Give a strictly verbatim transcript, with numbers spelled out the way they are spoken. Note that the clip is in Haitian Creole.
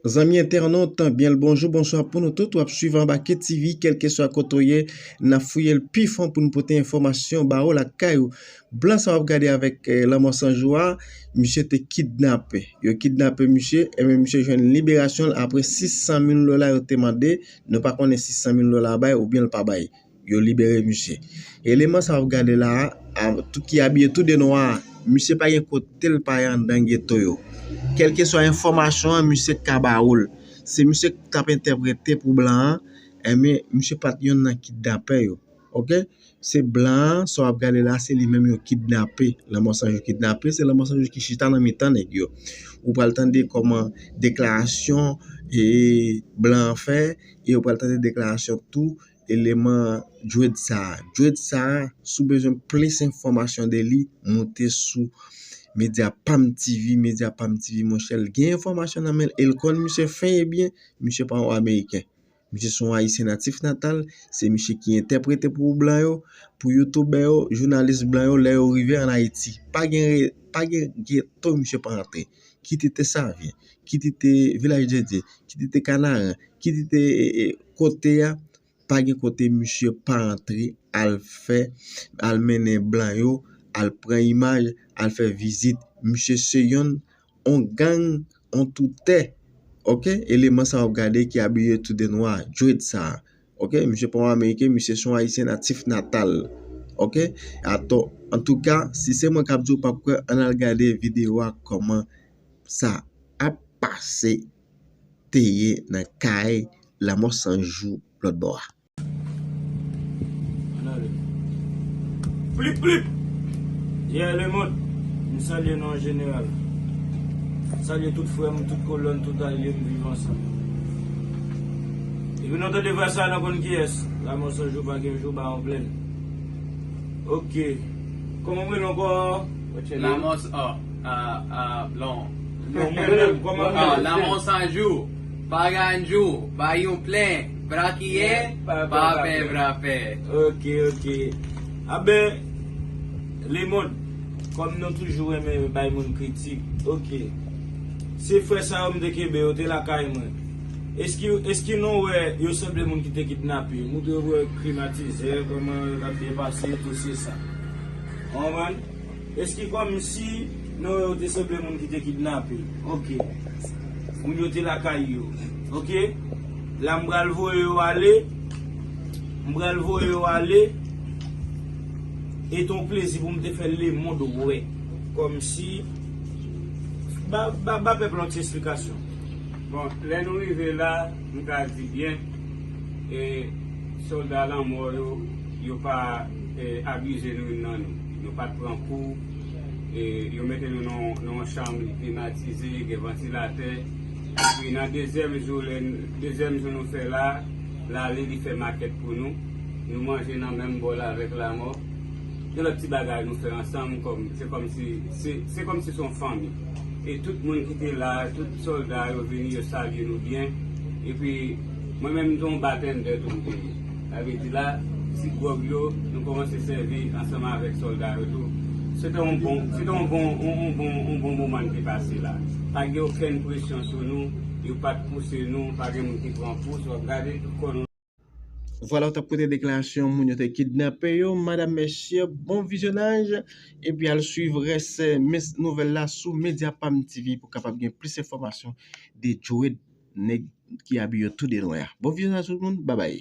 Zanmi entènot, byen l bonjou, bonswa pou nou tout. W ap swiv Anbake T V, kèlkeswa kote w ye, n ap fouye l pi fon pou n pote enfòmasyon ba ou lakay ou. Blan sa w ap gade avèk eh, Lanmò San Jou a, misye te kidnape. Yo kidnape misye, ebyen misye jwenn liberasyon l apre sis san mil dola yo te mande. Nou pa konnen sis san mil dola bay oubyen l pa bay. Yo libere misye. Eleman sa w ap gade la a, a, tou, ki abiye tou de nwa a, misye pa gen kote l pa ye anndan geto yo. Kèlkeswa enfòmasyon an, misye ka ba ou l. Se misye k t ap entèprete pou blan an, enben, misye pa t yonn nan kidnapè yo. Oke? Se blan an, sa w ap gade la, se li menm yo kidnape. Lanmò San Jou kidnape, se Lanmò San Jou ki chita nan mitan nèg yo. Ou pral tande kòman deklarasyon e blan an fè, e ou pral tande deklarasyon tou eleman Djwed sa a. Djwed sa a, si w bezwen plis enfòmasyon de li, moute sou Medya Pam T V, Medya Pam T V, monchè, l gen enfòmasyon nan men l, e l konn misye fen e byen, misye pa yon Ameriken. Misye se yon Ayisyen natif natal, se misye ki entèprete pou blan yo, pou youtubè yo, jounalis blan yo, lè yo rive ann Ayiti. Pa gen re-, pa gen geto misye pa antre. Kit i te Savyen, kit i te Vilaj de Dye, kit i te Kanaran, kit i te e, e, kote a, pa gen kote misye pa antre al fè, al mennen blan yo, al pran imaj, al fè vizit. Misye se yonn, on gang, on toutè. Oke? Eleman sa w ap gade ki abiye tou de nwa, Djwed sa a. Oke? Misye pa yon Ameriken, misye se yon Ayisyen natif natal. Oke? Atò, antouka, si se mwen k ap di w pa kwè, ann al gade videyo a kòman sa ap pase te ye nan kay Lanmò San Jou lòt bò a. Ann ale. Plip, plip! Yeah, lemonn, m salye nou an jeneral. M salye tout frè m, tout kolòn, tout alye m, viv ansanm. Epi nou tande vwa sa a, nou konn kiyès. Lanmò San Jou pa gen jou, ba yon plèn. Oke. Kòman w rele ankò? Lanmò San, ah, ah, ah, non. Non, mwen menm, kòman w rele? Lanmò San Jou. Pa gen jou, ba yon plèn. Bra kiyen, pa pè, bra pè. Oke, oke. Aben, lemonn, kòm nou toujou renmen bay moun kritik, oke. Se frè sa yo m te kenbe, yo te lakay mwen. Eski, eski nou wè yo sanble moun ki te kidnape? Moutre yo wè klimatizè, kòman yo t ap byen pase, tou se sa. Ou konprann? Eski kòmsi nou wè yo te sanble moun ki te kidnape? Oke. Moun yo te lakay yo. Oke? La m pral voye yo ale. M pral voye yo ale. E te yon plezi pou m te fè lemonn wè. Kòmsi, ba, ba, ba pèp la yon ti esplikasyon. Bon, lè nou rive la, m ka di byen, e, sòlda lanmò yo, yo pa, e, abize nou youn nan nou. Nou pa t pran kou, e, yo mete nou nan, nan yon chanm klimatize, gen vantilatè. Epi nan dezyèm jou, lè n-, dezyèm jou nou fè la, l ale, li fè makèt pou nou. Nou manje nan menm bòl avèk lanmò. Gen lòt ti bagay nou fè ansanm, kòm, se kòmsi, se, se kòmsi se yon fanmi. E tout moun ki te la, tout sòlda yo vini, yo salye nou byen. Epi, mwen menm, m te yon batendè tou m te ye. Sa vle di la, ti gwòg yo, nou kòmanse sèvi ansanm avèk sòlda yo tou. Se te yon bon, se te yon bon, yon, yon bon, yon bon moman n te pase la. Pa gen okenn presyon sou nou, yo pa t pouse nou, pa gen moun ki pran pous, w ap gade tout kò nou. Vwala, w t ap koute deklarasyon moun yo te kidnape yo. Madam, mesye, bon vizyonaj. Epi al swiv rès, eh, mes-, nouvèl la sou Medya Pam T V pou kapab gen plis enfòmasyon de Djwed, nèg ki abiye tou de nwè a. Bon vizyonaj tout moun. Babay.